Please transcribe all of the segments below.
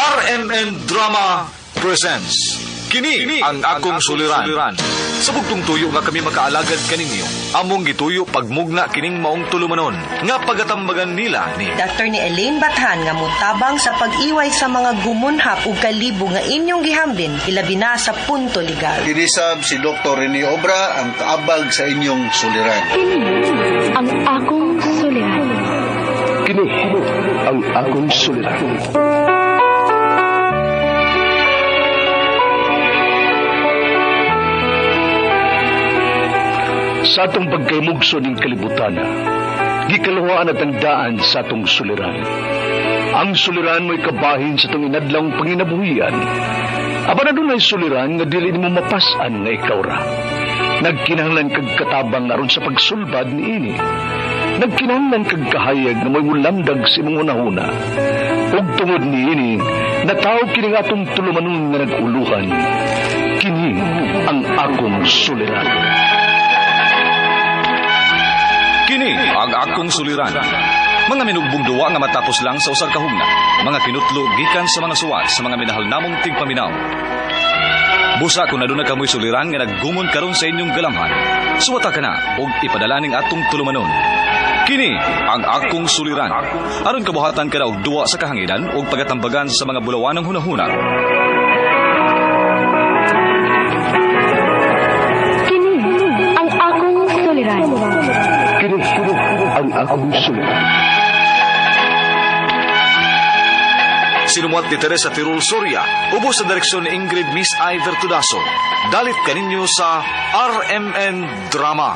RMN Drama presents Kini ang akong suliran. Sa bugtong tuyo nga kami makaalagad kaninyo, among gituyo pagmugna kining maong tulumanon nga pagatambagan nila ni Dr. ni Elaine Bathan nga mutabang sa pag-iway sa mga gumunhap ug kalibo nga inyong gihambin ilabi na sa punto legal. Kinisab si Dr. Rene Obra ang kaabag sa inyong suliran. Kini ang akong suliran. Kini ang akong suliran. Sa atong pagkaymugso ning kalibutan, gikaluhaan at ang daan sa atong suliran. Ang suliran mo'y kabahin sa atong inadlang panginabuhian. Apan adunay suliran nga dili nimo mapas-an nga ikaw ra. Nagkinahanglan kag katabang aron sa pagsulbad niini. Nagkinahanglan kag kahayag nga mo'y mulamdag sa imong hunahuna. Ug tungod niini, nataw kini nga atong tulumanon nga nag-uluhan. Kini ang akong suliran. Kini ang akong suliran. Mga minugbong duwa nga matapos lang sa usag kahugna. Mga kinutlo gikan sa mga suwat sa mga minahal namong tigpaminaw. Busa kung aduna kamoy suliran nga naggumon karon sa inyong galamhan. Suwata ka na og ipadala ning atong tulumanon. Kini ang akong suliran. Aron kabuhatan ka na og duwa sa kahanginan og pagatambagan sa mga bulawanong hunahuna. Kini ang akong suliran. Kini ang akong suliran. Sinumuat ni Teresa Tirul Soria, ubos sa direksyon ni Ingrid Miss I. Vertudaso. Dalit kaninyo sa RMN Drama.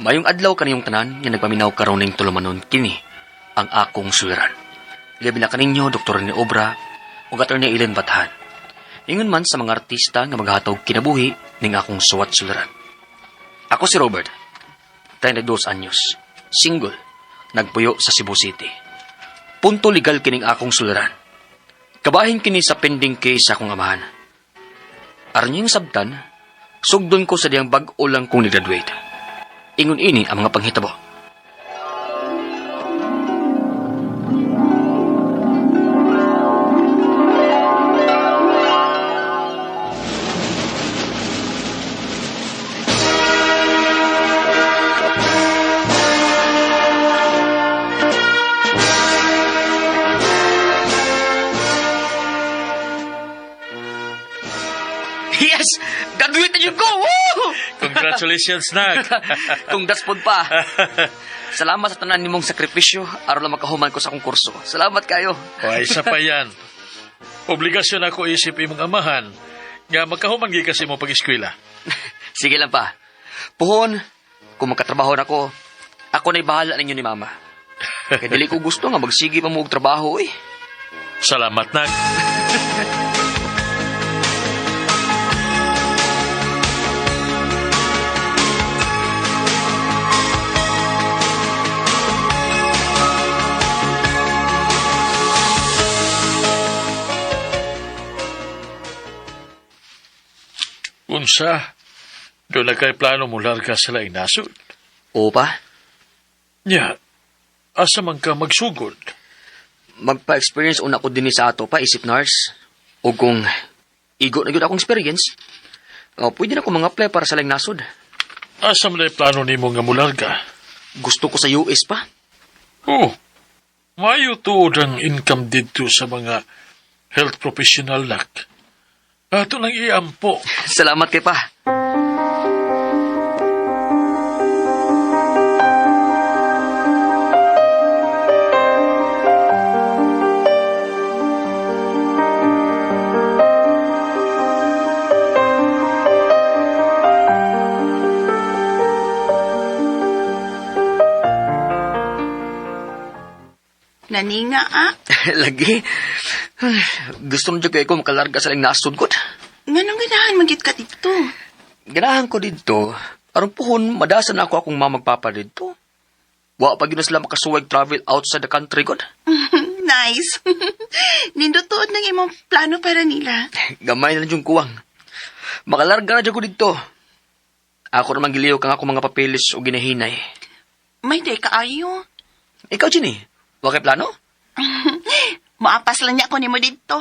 Mayong adlaw kaniyong tanan nga nagpaminaw karon ning tulumanon kini ang akong suliran. Labi na kaninyo Dr. Rene Obra ug Attorney Ellen Bathan. Ingon man sa mga artista nga maghatog kinabuhi ning akong suwat suliran. Ako si Robert, 32 anyos, single, nagpuyo sa Cebu City. Punto legal kining akong suliran. Kabahin kini sa pending case sa akong amahan. Aron niyang sabtan, sugdon ko sa diyang bag-o lang kong ni-graduate. Ingon ini ang mga panghitabo. Yes! Graduate na yun ko! Woo! Congratulations, Nag. Kung pod pa. Salamat sa tanan nimong sakripisyo aron lang makahuman ko sa akong kurso. Salamat kayo. Way, isa pa yan. Obligasyon ako isip imong amahan nga makahuman gyud kasi mo pag-eskwela. Sige lang pa. Puhon, kung magkatrabaho na ko, ako na'y bahala ninyo ni Mama. Kaya dili ko gusto nga magsige pa mo og trabaho eh. Salamat, Nag. Unsa, doon na kay plano mo larga sa laing nasod. Oo pa, Nya, asa man ka magsugod? Magpa-experience una ko dinhi sa ato pa, isip nurse. O kung igo na gyud akong experience, oh, pwede na ko mga apply para sa laing nasod. Asa man ay plano nimo nga mularga? Gusto ko sa US pa. Oh, mayo tuod ang income didto sa mga health professional nak. Ato nang iampo. Salamat kay pa. Naninga ah. Lagi. Gusto na kayo ko makalarga sa laing nasod ko. Nganong ganahan magit ka dito? Ganahan ko dito. Aron puhon, madasan ako akong mamagpapa dito. Wa pa gyud na sila makasuwag travel outside the country god. Nice. Nindutuod ng imong plano para nila. Gamay na lang yung kuwang. Makalarga na dyan ko dito. Ako naman giliw kang ako mga papeles o ginahinay. May day kaayo. Ikaw, Ginny, wa kay plano? Maapas lang niya ako nimo dito.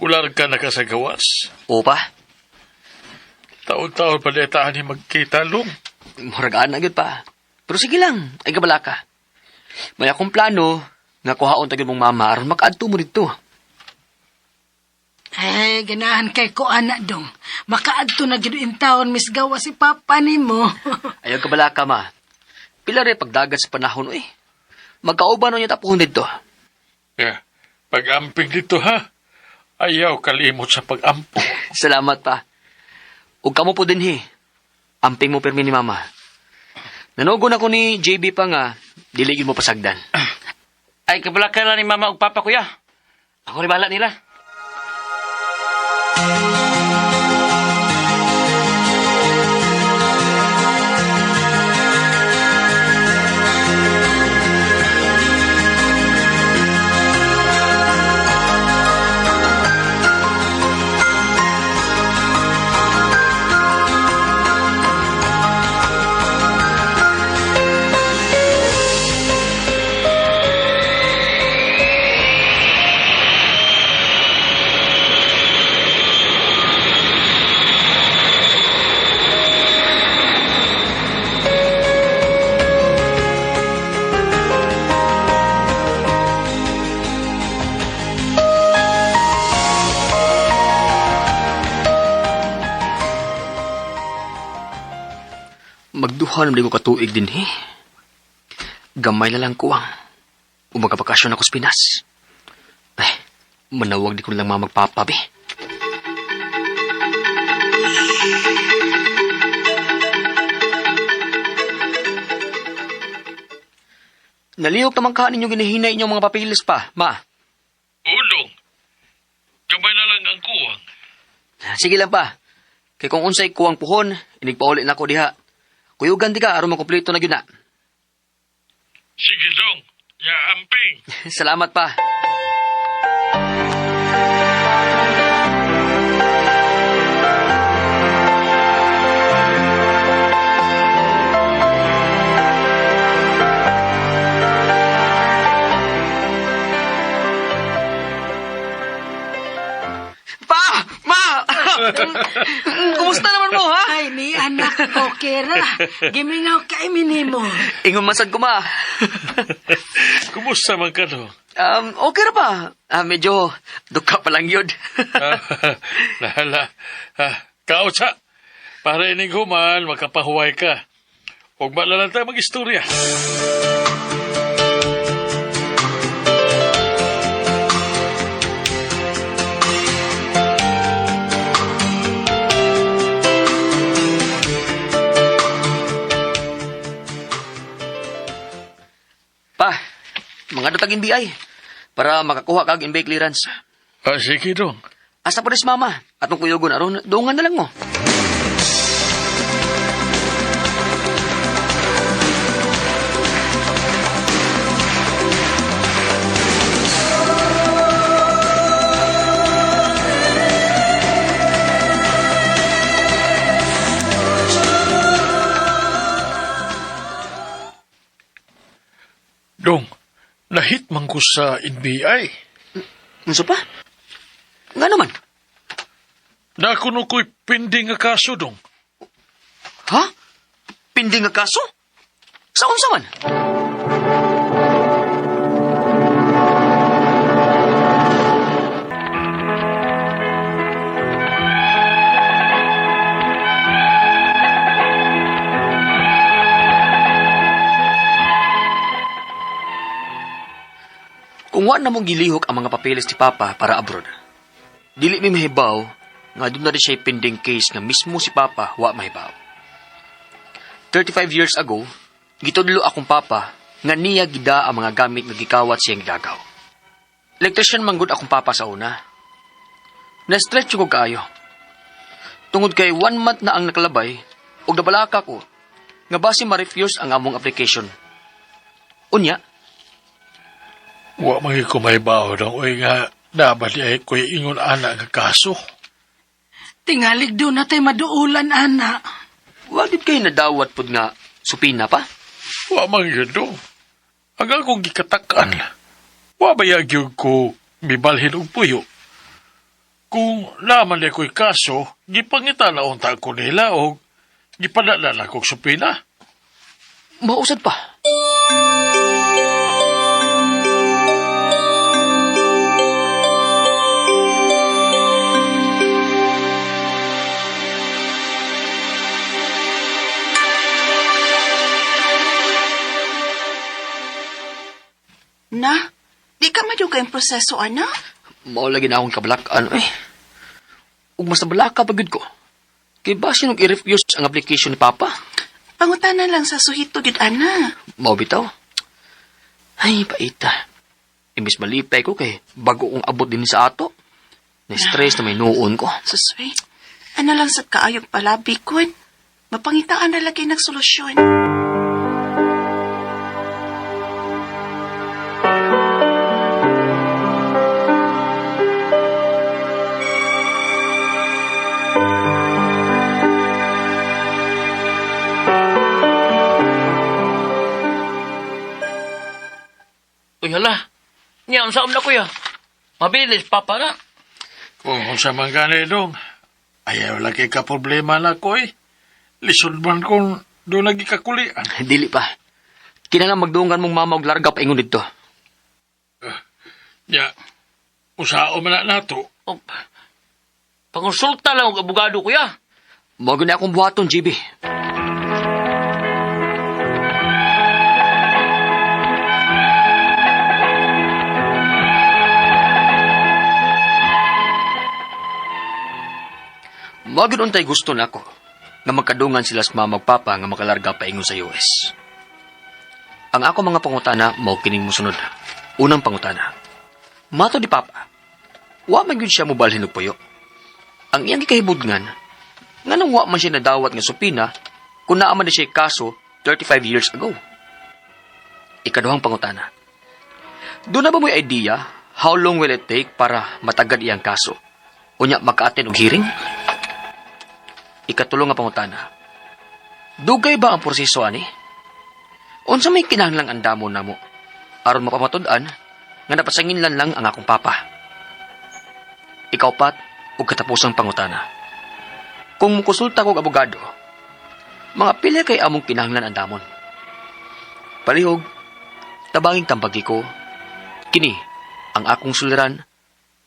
Ular ka na ka sa gawas. O pa, Taon-taon pa ni magkita, Long. muragaan na gyud pa. Pero sige lang, ay kabala ka. May akong plano nga kuhaon ta gyud mong mama aron makaadto mo dito. Ay, ganahan kay ko anak dong. Makaadto na gid in town miss gawa si papa nimo. Ayaw kabala ka, ma. Pila rin pagdagat sa panahon, eh. Magkauban na niya tapuhon dito. Yeah. Pag-amping dito, ha? Ayaw kalimot sa pag-ampo. Salamat pa. Ug kamo po din, he. Amping mo pirmi ni mama. Nanogon ako ni JB pa nga, dili gyud mo pasagdan. Ay, kabala ka lang ni mama ug papa, kuya. Ako rin bahala nila. Magduha naman di ko katuig din, he. Gamay na lang kuwang. Umagabakasyon ako sa Pinas. Ay, manawag di ko lang mamagpapabi. Nalihok naman ka ninyo ginahinay inyong mga papilis pa, ma. Ulong, gamay na lang ang kuwang. Sige lang pa. Kay kung unsay kuwang puhon, inigpauli na ko diha. Kuyugan di ka aron makumpleto na gyud na. Sige, Dong. Ya, amping. Salamat pa. Pa! Ma! Kumusta naman mo, ha? Ay, ni anak, okay ra. Gimingaw kay minimo. Ingon masad ko, ma. Kumusta man ka, Dong? Okay ra pa. Medyo duka pa lang yun. Lala. Kautsa, para ining human, makapahuway ka. Huwag ba na lang tayo mag-istorya? Pa, mga dutag NBI para makakuha kag NBI clearance. Sige, Dong. Asa pa rin si mama? Atong kuyugon aron, dungan na lang mo. Dong, nahit man ko sa NBI. Unsa pa? Nga naman? Nakuno ko'y pinding nga kaso, Dong. Ha? Pinding nga kaso? Sa unsa man? Kung Wa na mong gilihok ang mga papeles ni Papa para abroad. Dili mi mahibaw nga doon na rin siya pending case nga mismo si Papa wa mahibaw. 35 years ago, gitudlo akong Papa nga niya gida ang mga gamit nga gikawat siyang gidagaw. Electrician manggod akong Papa sa una. Na-stretch ko kaayo. Tungod kay 1 month na ang nakalabay, ug nabalaka ko, nga basi ma-refuse ang among application. Unya, Wa man ko mahibaw dong oy nga naa ba diay ko'y ingon ana nga kaso. Tingalig duna tay maduulan, ana. Wa gid kay nadawat pud nga subpoena pa. Wa man gyud dong. Ang akong gikatakan, wa ba gyud ko mibalhin og puyo. Kung naa man diay ko'y kaso, gipangita na unta ko nila o gipadala na kog subpoena. Mao sad pa. Na, di ka madugay ang proseso, ana? Mao lagi na akong kabalakan eh. Ug mas nabalaka pa gyud ko. Kay basin og i-refuse ang application ni Papa. Pangutana lang sa suhito gyud, ana. Mao bitaw. Ay, paita. Imbis malipay ko kay bago kong abot din sa ato. Na-stress na may nuon ko. Suswe, ana lang sa kaayog palabi kun. Mapangitaan na lagi ng solusyon. Uy, hala. Niya, unsa na kuya? Mabilis, papa na. Kung unsa man gani dong, ayaw lagi ka problema na ko eh. Lisod man kung duna lagi kakulian. Dili pa. Kinahanglan magdungan mong mama og larga paingon didto. Ya, usao man na nato. Oh, pangonsulta lang og abogado, kuya. Mao gyud na akong buhaton, GB. Mao gyud untay gusto nako nga magkadungan sila sa mama ug papa nga makalarga paingon sa US. Ang ako mga pangutana mao kining mosunod. Unang pangutana. Matod ni Papa, wa man gyud siya mobalhin og puyo. Ang iyang gikahibudngan, nganong wa man siya nadawat nga subpoena kung naa man na siya kaso 35 years ago? Ikaduhang pangutana. Duna ba mo'y idea how long will it take para matagad iyang kaso? Unya maka-attend og hearing? Ikatulo nga pangutana. Dugay ba ang proseso ani? Unsa may kinahanglang andamon namo aron mapamatud-an nga napasanginlan lang ang akong papa? Ikaupat ug katapusang pangutana. Kung mukonsulta kog abogado, mga pila kay among kinahanglan andamon? Palihog, tabanging tambagi ko, kini ang akong suliran,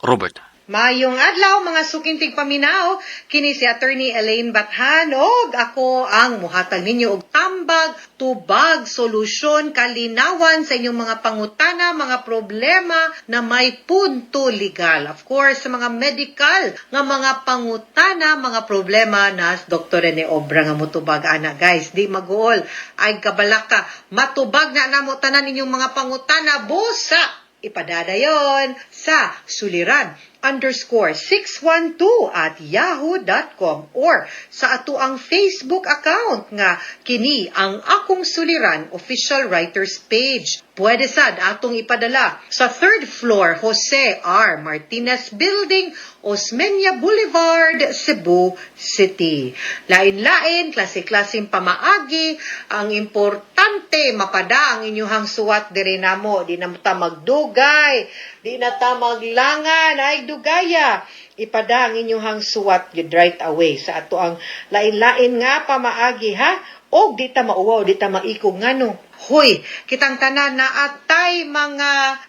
Robert. Mayong adlaw mga suking tigpaminaw, kini si Attorney Elaine Bathan og ako ang muhatag ninyo og tambag, tubag, solusyon, kalinawan sa inyong mga pangutana, mga problema na may punto legal. Of course, sa mga medical nga mga pangutana, mga problema na Dr. Rene Obra nga mutubag ana guys, di maguol ay kabalaka matubag na namo tanan inyong mga pangutana busa ipadadayon sa suliran_612@yahoo.com or sa ato ang Facebook account nga kini ang Akong Suliran Official Writers Page. Pwede sad atong ipadala sa third floor, Jose R. Martinez Building, Osmeña Boulevard, Cebu City. Lain-lain, klase-klaseng pamaagi, ang importante mapada ang inyuhang suwat diri namo, di na ta magdugay, di na ta maglangan, ay dugaya. Ipada ang inyuhang suwat yun right away sa ato ang lain-lain nga pamaagi ha. Og di ta mauwaw, di ta maikog ngano. Hoy, kitang tanan na atay mga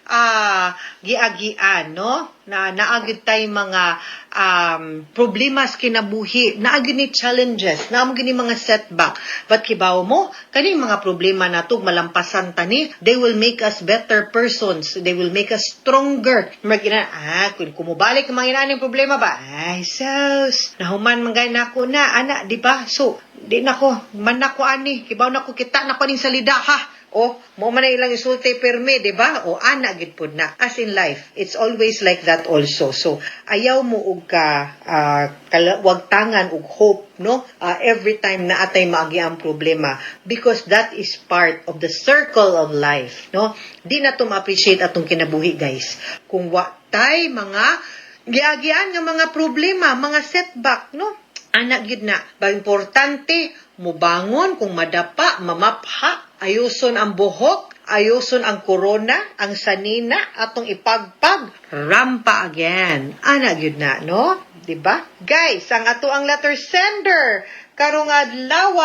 giagian, no? Na naa gyud tay mga problema sa kinabuhi, naa gyud ni challenges, naa gyud ni mga setback. But kibaw mo, kaning mga problema nato malampasan ta ni, they will make us better persons. They will make us stronger. Murag ina, kung kumubalik ang mga inaning problema ba? Ay, sus, nahuman man gay nako na, ana, di ba? So, di nako, man nako ani, kibaw nako kita nako ning salida ha. O, mo man na ilang isulti perme, di ba? O, ana gid pud na. As in life, it's always like that also. So, ayaw mo og ka wagtangan og hope, no? Every time na atay maagi ang problema because that is part of the circle of life, no? Di na to ma-appreciate atong kinabuhi, guys. Kung wa tay mga giagian nga mga problema, mga setback, no? Ana gyud na. Ba importante mubangon kung madapa, mamapha, ayuson ang buhok, ayuson ang korona, ang sanina, atong ipagpag, rampa again. Ana gyud na, no? Diba? Guys, ang ato ang letter sender karong adlaw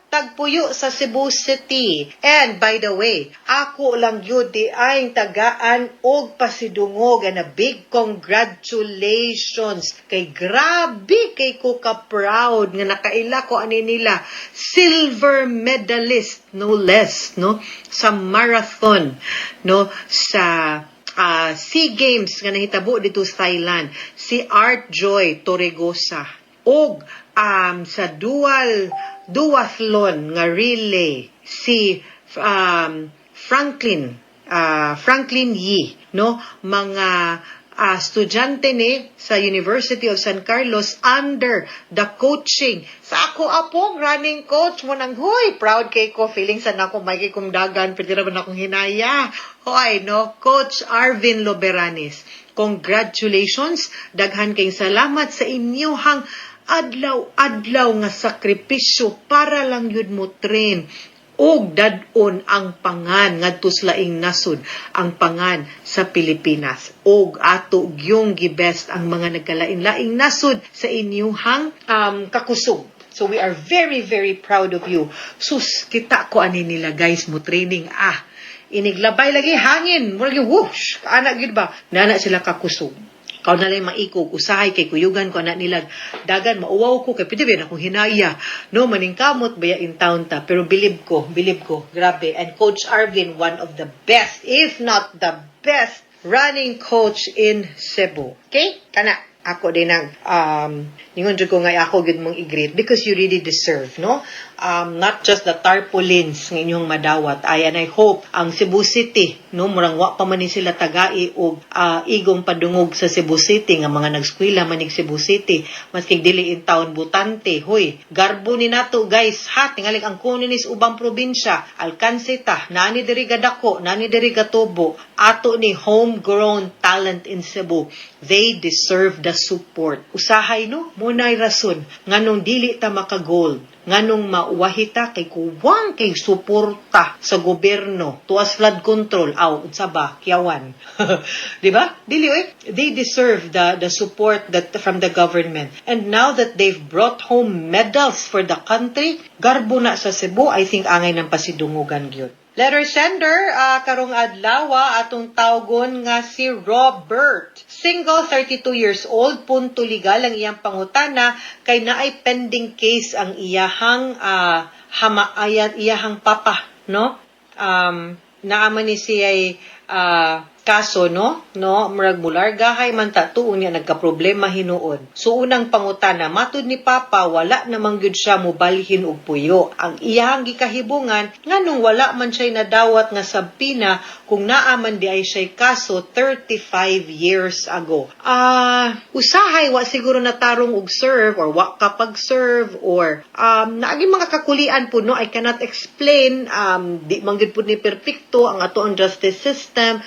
tagpuyo sa Cebu City. And by the way, ako lang gyud di ay tagaan og pasidungog and a big congratulations kay grabe kay ko ka proud nga nakaila ko ani nila, silver medalist no less, no, sa marathon, no, sa SEA Games nga nahitabo dito sa Thailand, si Art Joy Torregosa, og sa dual duathlon nga relay, si Franklin Franklin Yee, no, mga estudyante ni sa University of San Carlos under the coaching sa ako apong running coach mo nang, huy, proud kay ko, feeling sa nako may kay kong dagan pwede ra ba na akong hinaya, hoy, no? Coach Arvin Loberanis, congratulations, daghan kay salamat sa inyong adlaw-adlaw nga sakripisyo para lang yun mo train og dad-on ang pangan ngadto sa laing nasod, ang pangan sa Pilipinas, og ato gyung gibest ang mga nagkalain-laing nasod sa inyong kakusog. So we are very, very proud of you. Sus, kita ko ani nila, guys, mo training ah. Iniglabay lagi hangin, murag yung whoosh, ana gyud ba? Nana sila kakusog. Kaw na lang maikog, usahay kay kuyugan ko anak nila. Dagan, mauwaw ko, kay pwede ba akong hinaya. No, maningkamot, baya in town ta. Pero bilib ko, grabe. And Coach Arvin, one of the best, if not the best, running coach in Cebu. Okay? Kana ako din ang ningon jud ko nga ako gyud mong i-greet because you really deserve, no, not just the tarpaulins nga inyong madawat ay. And I hope ang Cebu City, no, murang wa pa man ni sila tagai og igong padungog sa Cebu City nga mga nagskwela manig Cebu City, maski dili in town butante. Hoy, garbo ni nato, guys, ha. Tingali ang kuno ni ubang probinsya, alkanse ta nani diri gadako, nani diri gatubo. Ato ni homegrown talent in Cebu, they deserve the support. Usahay, no, mo na'y rason nganong dili ta maka-gold, nganong mauwahi ta, kay kuwang kay suporta sa gobyerno tuas flood control aw unsa ba kiyawan, di ba? Dili oy. They deserve the support that from the government, and now that they've brought home medals for the country, garbo na sa Cebu. I think angay ng pasidungugan gyud. Letter sender, karong adlaw atong tawgon nga si Robert. Single, 32 years old, punto legal ang iyang pangutana kay naay pending case ang iyahang hama ayan iyahang papa, no? Naaman ni siya kaso, no, murag mulargahay man ta tuon niya nagkaproblema hinuon. So unang pangutana, matud ni papa wala namang gyud siya mobalhin og puyo. Ang iyahang gikahibungan, nganong wala man siya nadawat nga subpoena kung naa man di ay siya kaso 35 years ago? Usahay wa siguro natarong og serve or wa ka pag-serve or naagi mga kakulian po, no. I cannot explain, di man gyud pud ni perpekto ang ato ang justice system,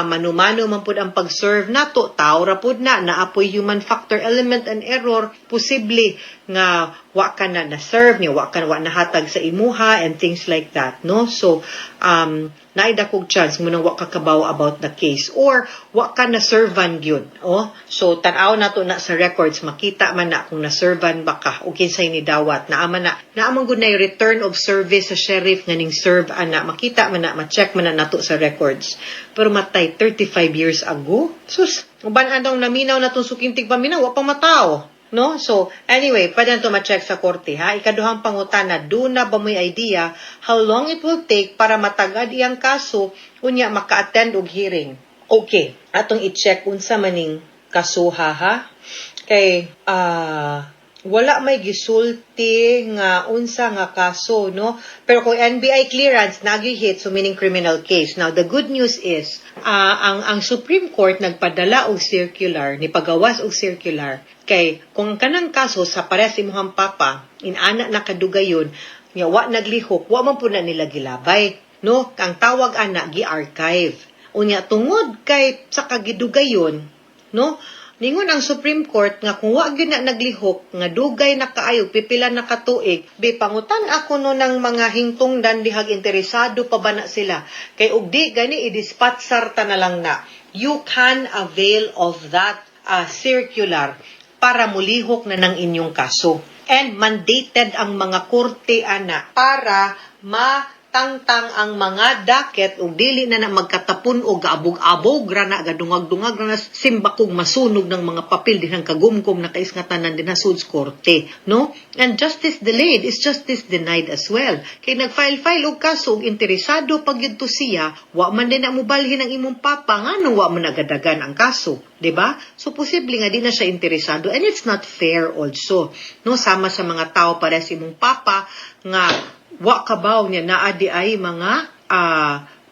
manumano man pud ang pag-serve nato, tao ra pud na, naapoy human factor element and error, posible nga wa ka na na-serve niya, wa ka wa nahatag sa imuha and things like that, no? So, naay dakog chance mo nang wa ka kabaw about the case or wa ka na servan gyud, oh. So tan-aw nato na sa records, makita man na kung na-servan ba ka o kinsay ni dawat. Naa man na. Naa man gud nay return of service sa sheriff nga ning serve ana, makita man na, ma-check man na nato sa records. Pero matay 35 years ago. Sus, uban anong naminaw na tong suking tigpaminaw, wa pa matao. No? So, anyway, pwede na to ma-check sa korte, ha? Ikaduhang pangutana, duna ba mo'y idea how long it will take para matagad iyang kaso, unya maka-attend og hearing? Okay, atong i-check unsa maning kasuha, ha? Kay, wala may gisulti nga unsa nga kaso, no? Pero kung NBI clearance, nagi-hit, so meaning criminal case. Now, the good news is, ang Supreme Court nagpadala og circular, ni pagawas og circular, kay kung ang kanang kaso sa pares imuhang papa, inana na kadugayon, nga wa naglihok, wa man po na nila gilabay, no? Ang tawag ana, gi-archive. Unya, tungod kay sa kagidugayon, no? Ningon ang Supreme Court nga kung wa gyud na naglihok nga dugay na kaayo, pipila na katuig, be pangutan ako no ng mga hingtungdan dihag interesado pa ba na sila, kay og di gani idispatsar ta na lang na. You can avail of that circular para mulihok na ng inyong kaso, and mandated ang mga korte ana para matangtang ang mga docket ug dili na na magkatapon og gaabog-abog ra na, gadungag-dungag ra na, simbakog masunog ng mga papel dinhang kagumkom na kaisngatanan din sa korte, no? And justice delayed is justice denied as well, kay nag-file-file og kaso ug interesado pag yun to siya, wa man din na mobalhin ang imong papa, ngano wa man nagadagan ang kaso, di ba? So posible nga di na siya interesado, and it's not fair also, no, sama sa mga tao para sa imong papa nga wa kabaw niya naa di ay mga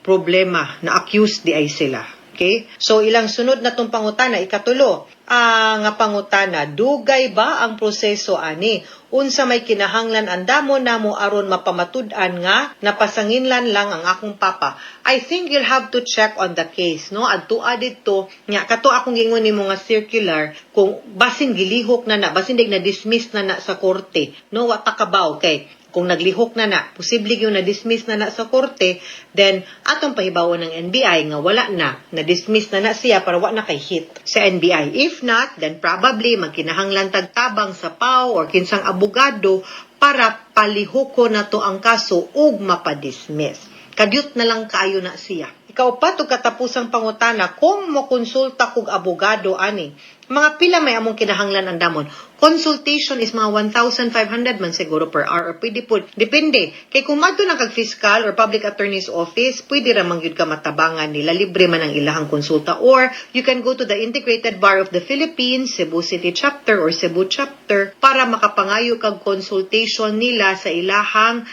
problema na accused di ay sila. Okay? So ilang sunod na tong pangutana, ikatulo, nga pangutana, dugay ba ang proseso ani? Unsa may kinahanglan andamo namo aron mapamatud-an nga napasanginlan lang ang akong papa? I think you'll have to check on the case, no? Adtua didto nya kato akong gingon nimo nga circular, kung basin gilihok na na, basin dig na dismiss na na sa korte, no? Wa ta kabaw kay kung naglihok na na, posible yung na-dismiss na na sa korte, then atong pahibawon ng NBI nga wala na, na-dismiss na na siya para wa na kay hit sa NBI. If not, then probably magkinahanglan tagtabang sa PAO or kinsang abogado para palihoko na to ang kaso ug mapadismiss. Kadyot na lang kaayo na siya. Ikaupat ug katapusang pangutana, kung mokonsulta kog abogado ani, mga pila may among kinahanglan andamon? Consultation is mga 1,500 man siguro per hour or pwede po. Depende. Kay kung madto na kag fiscal or public attorney's office, pwede ra man gyud ka matabangan nila. Libre man ang ilahang konsulta. Or you can go to the Integrated Bar of the Philippines, Cebu City Chapter or Cebu Chapter para makapangayo kag consultation nila sa ilahang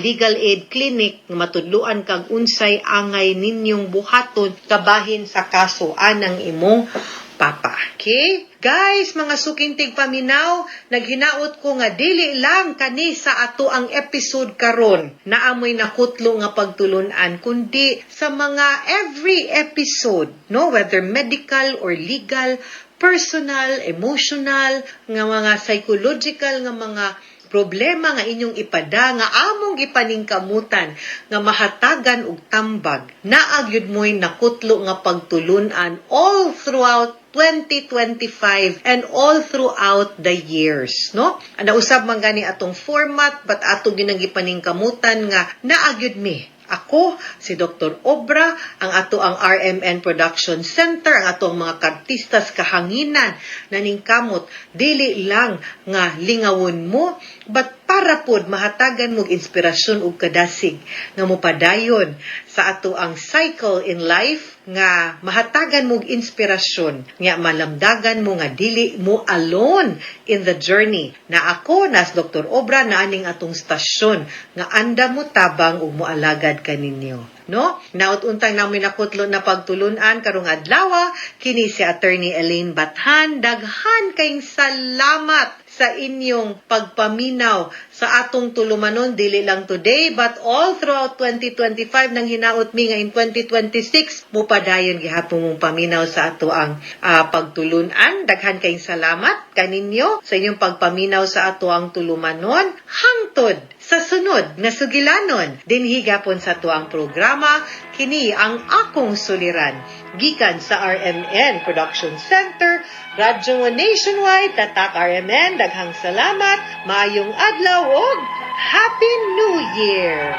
legal aid clinic nga matudluan kag unsay angay ninyong buhaton kabahin sa kaso anang imong papa. Okay? Guys, mga suking tigpaminaw, naghinaot ko nga dili lang kani sa ato ang episode karon naamoy nakutlo nga pagtulunan, kundi sa mga every episode, no, whether medical or legal, personal, emotional, nga mga psychological nga mga problema nga inyong ipada nga among gipaningkamutan nga mahatagan og tambag, naa gyud mo'y nakutlo nga pagtulunan all throughout 2025 and all throughout the years, no? Nausab man gani atong format, but ato ginang gipaningkamutan nga naa gyud mi. Ako, si Dr. Obra, ang ato ang RMN Production Center, ang ato ang mga kartistas kahanginan na ningkamot, dili lang nga lingawon mo, but para pod mahatagan mo inspirasyon ug kadasig nga mopadayon sa ato ang cycle in life, nga mahatagan mo og inspirasyon nga malamdagan mo nga dili mo alone in the journey, na ako nas Dr. Obra na aning atong stasyon nga anda mo tabang ug moalagad kaninyo, no? Naut untang namin nakutlo na pagtulunan karong adlaw, kini si Attorney Elaine Bathan. Daghan kayong salamat sa inyong pagpaminaw sa atong tulumanon, dili lang today but all throughout 2025. Nang hinaot mi nga in 2026 mupadayon gihapon mong paminaw sa ato ang pagtulunan. Daghan kayong salamat kaninyo sa inyong pagpaminaw sa ato ang tulumanon hangtod sa sunod nga sugilanon dinhi gapon sa ato ang programa, kini ang Akong Suliran, gikan sa RMN Production Center, Radyo Nationwide, Tatak RMN. Daghang salamat, maayong adlaw ug Happy New Year!